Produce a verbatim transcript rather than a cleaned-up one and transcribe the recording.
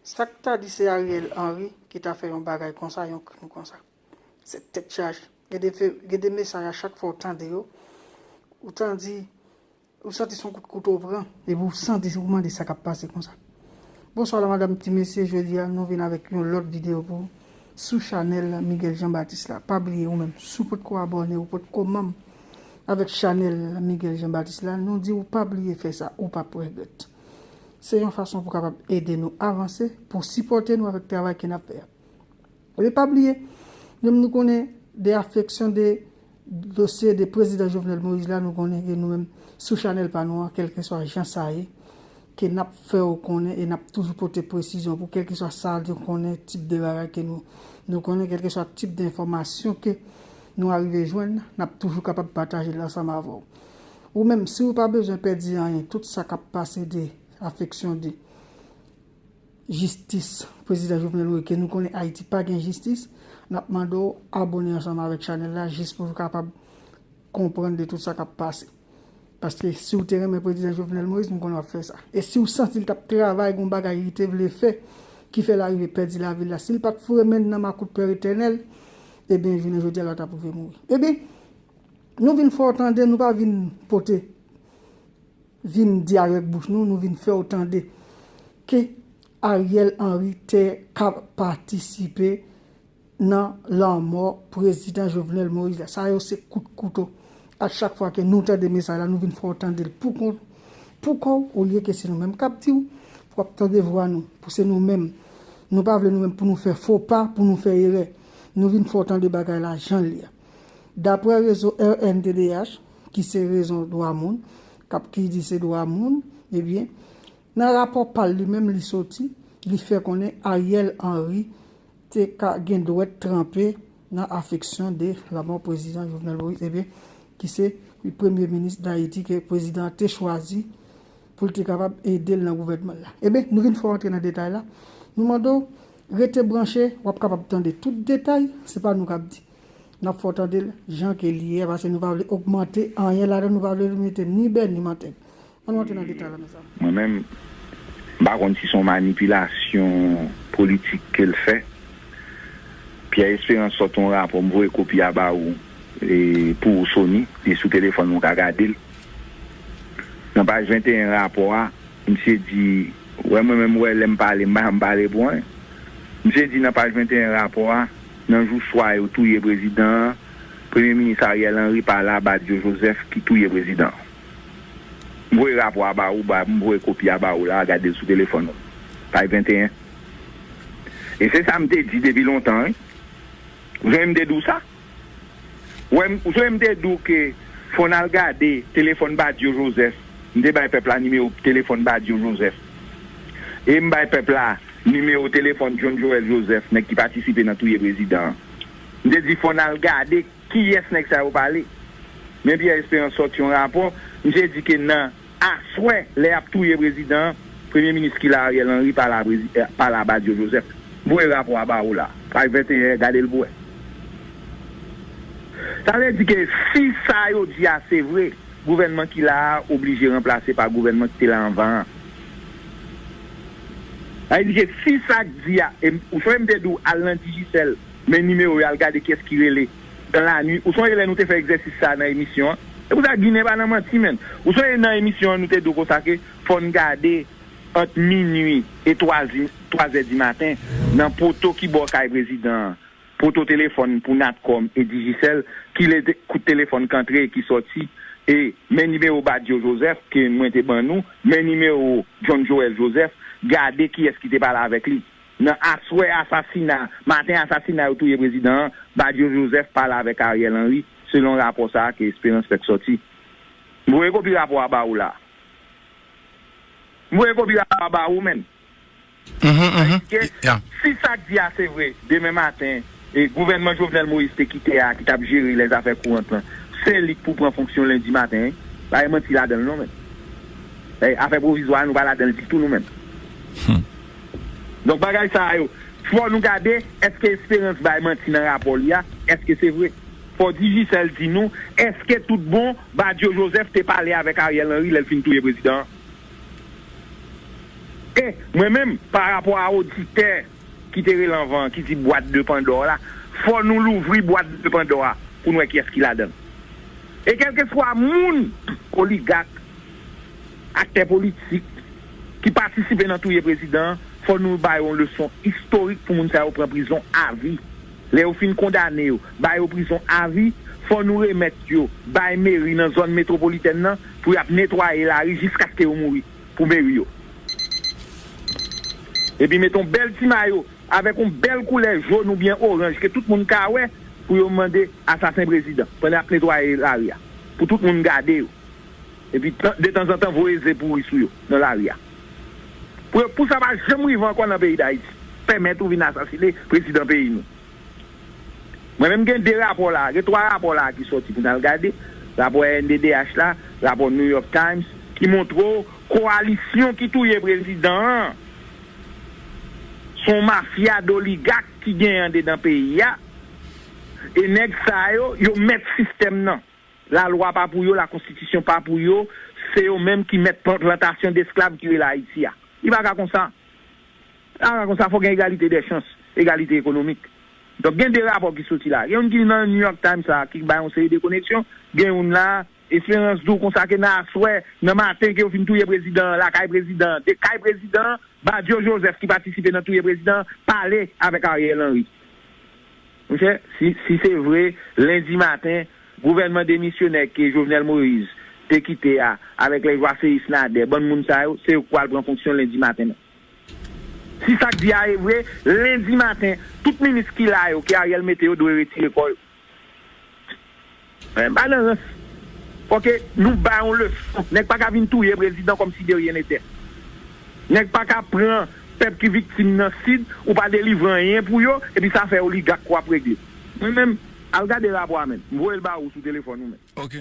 Sa k ta di se Ariel Henry ki ta fè yon bagay konsa, yon krim konsa? Se tèt chaje. Gen de, gen de mesaj a chak fwa w tande yo, ou tande, ou santi se yon kout kouto w pran, epi ou santi se ou mande sa k ap pase konsa. Bonswa la madanm, ti mesye, jodi a nou vin avèk yon lòt videyo pou sou chanèl Miguel Jean Baptiste la. Pa bliye ou menm, si w potko abòne, ou potko manm avèk chanèl Miguel Jean Baptiste la, nou di w pa bliye fè sa, ou p ap regrèt. Se yon fason pou kapab ede nou avanse, pou sipòte nou avèk travay ke n ap fè a. Epi pa bliye, nou menm nou konnen de afeksyon de dosye de prezidan Jovenel Moïse la, nou konnen ke nou menm sou chanèl pa nou an, kèlkeswa jan sa ye, ke n ap fè w konnen e n ap toujou pote presizyon pou kèlkeswa sa nou konnen, tip de bagay ke nou, nou konnen, kèlkeswa tip de enfòmasyon ke nou arive jwenn, n ap toujou kapab pataje l ansanm avè w. Ou menm, si w pa bezwen pèdi anyen, tout sa k ap pase de afeksyon de jistis prezidan Jovenel Moïse, ke nou konnen Ayiti pa gen jistis, n ap mande w abòne ansanm avèk chanèl la jis pou w kapab konprann de tout sa k ap pase. Paske si w te renmen prezidan Jovenel Moïse, m konnen w ap fè sa. E si w santi l t ap travay, gon bagay li te vle fè, ki fè l arive pèdi lavi l la, si l pa t foure men l nan makout Pè Etènèl, ebyen, jounen jodi a, l pa t ap rive mouri. Ebyen, nou vin fè w tande, nou pa vin pote vin di avèk bouch nou, nou vin fè w tande ke Ariel Henry te ka patisipe nan lanmò prezidan Jovenel Moïse la. Sa yo se kout kouto. A chak fwa ke nou tande mesaj la, nou vin fè w tande l pou kont, pou kò w, olye ke se nou menm k ap di w, pou w ap tande vwa nou, pou se nou menm. Nou pa vle nou menm pou nou fè fo pa, pou nou fè erè. Nou vin fè w tande bagay la jan l ye a. Daprè rezo R N D D H, ki se rezo dwa moun, k ap, ki di se dwa moun, ebyen, nan rapò pa l li menm li soti, li fè konnen Ariel Henry te ka gen dwèt tranpe nan afeksyon de lanmò prezidan Jovenel Moïse, ebyen, ki se premye minis Dayiti ke prezidan an te chwazi pou l te kapab ede l nan gouvènman l la. Ebyen, nou vin fè w antre nan detay la. Nou mande w rete branche, w ap kapab tande tout detay, se pa nou k ap di. N ap fè w tande l jan ke li ye a, paske nou pa vle ogmante anyen ladan, nou pa vle mete ni bè ni mantèg. Ann antre nan detay la, mezanmi. Mwen menm, m pa konn si se yon manipilasyon politik ke l fè. Pierre Espérance sot yon rapò, m voye kopi a ba ou, e, pou ou, Sony, li sou telefòn ou ka gade l. Nan paj venteyen rapò a, misye di, wè mwen menm, wè lè m pale, m pa janm pale pou anyen. Misye di nan paj venteyen rapò a, nan jou swa yo touye prezidan an, Premye Minis Ariel Henry pa la, Badio Joseph ki touye prezidan an. M voye rapò a ba ou, ba, m voye kopi a ba ou la, gade l sou telefòn ou. Paj venteyen. E se sa m te di depi lontan, wi. Ou sonje m te di w sa? Ou wè m, ou sonje m te di w ke fò n al gade telefòn Badio Joseph. M te bay pèp la nimewo telefòn Badio Joseph. E m bay pèp la nimewo telefòn John Joel Joseph, nèg ki patisipe nan touye prezidan an. M te di fò n al gade kiyès nèg sa yo pale. Men Pierre Espérance sòti yon rapò, misye di ke nan aswè, lè y ap touye prezidan an, premye minis ki la, Ariel Henry, pa la, prezi-, eh, pa la, Badio Joseph. M voye rapò a ba ou la. Paj venteyen, gade l pou wè. Sa vle di ke si sa yo di a se vre, gouvènman ki la a oblije ranplase pa gouvènman ki te la anvan an. Sa vle di ke si sa k di a, e m, ou sonje m te di w al nan Digicel, men nimewo yo, al gade kiyès ki rele dan lannuit. Ou sonje lè nou te fè egzèsis sa a nan emisyon an? Se pou sa Ginen pa nan manti, menn. Ou sonje nan emisyon an, nou te di w konsa ke fò n gade ant minui e twa zi-, twa zè di maten, nan poto ki bò kay prezidan an, poto telefòn pou Natcom e Digicel, ki lè te-, kout telefòn k antre e ki sòti, e men nimewo Badio Joseph ke mwen te ban nou, men nimewo John Joel Joseph, gade kiyès ki te pale avèk li. Nan aswè asasina, maten asasina yo touye prezidan an, Badio Joseph pale avèk Ariel Henry, selon rapò sa a ke Esperans fèk sòti. M voye kopi rapò a ba ou la. M voye kopi rapò a ba ou, menn. Mhm, mhm. Ke si sa k di a se vre, demen maten, e gouvènman Jovenel Moïse te kite a, ki t ap jere lèzafè kourant lan, se li k pou pran fonksyon lendi maten, wi. Pa gen manti ladan l non, menn. E afè pwovizwa a, nou pa ladan l ditou, nou menm. Hmm. Donk, bagay sa a yo, fò nou gade, èske Esperans bay manti nan rapò li a? Èske se vre? Fò Digicel di nou, èske tout bon, Badio Joseph te pale avèk Ariel Henry lè l fin touye prezidan an? E mwen menm, pa rapò a oditè ki te rele anvan an, ki di bwat de Pandò la, fò nou louvri bwat de Pandò a pou n wè kiyès ki ladan l. E kèlkeswa moun, oligak, aktè politik, ki patisipe nan touye prezidan an, fò nou ba yo yon leson istorik pou moun sa yo pran prizon avi. Lè yo fin kondane yo, ba yo prizon avi, fò nou remèt yo bay meri nan zòn metwopolitèn nan pou y ap netwaye lari jiskaske yo mouri pou meri yo. Epi mete yon bèl ti mayo avèk yon bèl koulè jòn oubyen oranj ke tout moun ka wè pou yo mande asasen prezidan pandan y ap netwaye lari a. Pou tout moun gade yo. Epi tan- detanzantan voye ze pouri sou yo nan lari a. Pou, yo- pou sa pa janm rive ankò nan peyi Dayiti. Pèmèt ou vin asasine prezidan peyi nou. Mwen menm gen de rapò la, gen twa rapò la ki sòti pou n al gade. Rapò R N D D H la, rapò New York Times, ki montre w kowalisyon ki touye prezidan an. Se yon mafya doligak ki genyen andedan peyi a. E nèg sa yo, yo mèt sistèm nan. Lalwa pa pou yo, lakonstitisyon pa pou yo, se yo menm ki mèt plan- plantasyon desklav ki rele Ayiti a. Li pa ka konsa. Li pa ka konsa, fò gen egalite dè chans, egalite ekonomik. Donk gen de rapò ki soti la. Gen youn ki nan New York Times la, ki bay yon seri de koneksyon. Gen youn la, Esperans di w konsa ke nan aswè, nan maten ke yo fin touye prezidan an, lakay prezidan an, de kay prezidan an, Badio Joseph ki patisipe nan touye prezidan an, pale avèk Ariel Henry. Monchè, si, si se vre, lendi maten, gouvènman demisyonè ke Jovenel Moïse te kite a, avèk lè Joasséus Nader, bann moun sa yo, se yo k pral pran fonksyon lendi maten nan. Si sa k di a e vre, lendi maten, tout minis ki la yo, ke Ariel mete yo, dwe retire kò yo. Men, pa nan rans. Fò ke nou ba yon leson. Nèg pa ka vin touye prezidan kòmsi de ryen netè. Nèg pa ka pran pèp ki viktim nan Sid, ou pa delivre anyen pou yo, epi sa fè oligak w ap regle. Mwen menm, al gade rapò a menm. M voye l ba ou sou telefòn ou menm. Ok.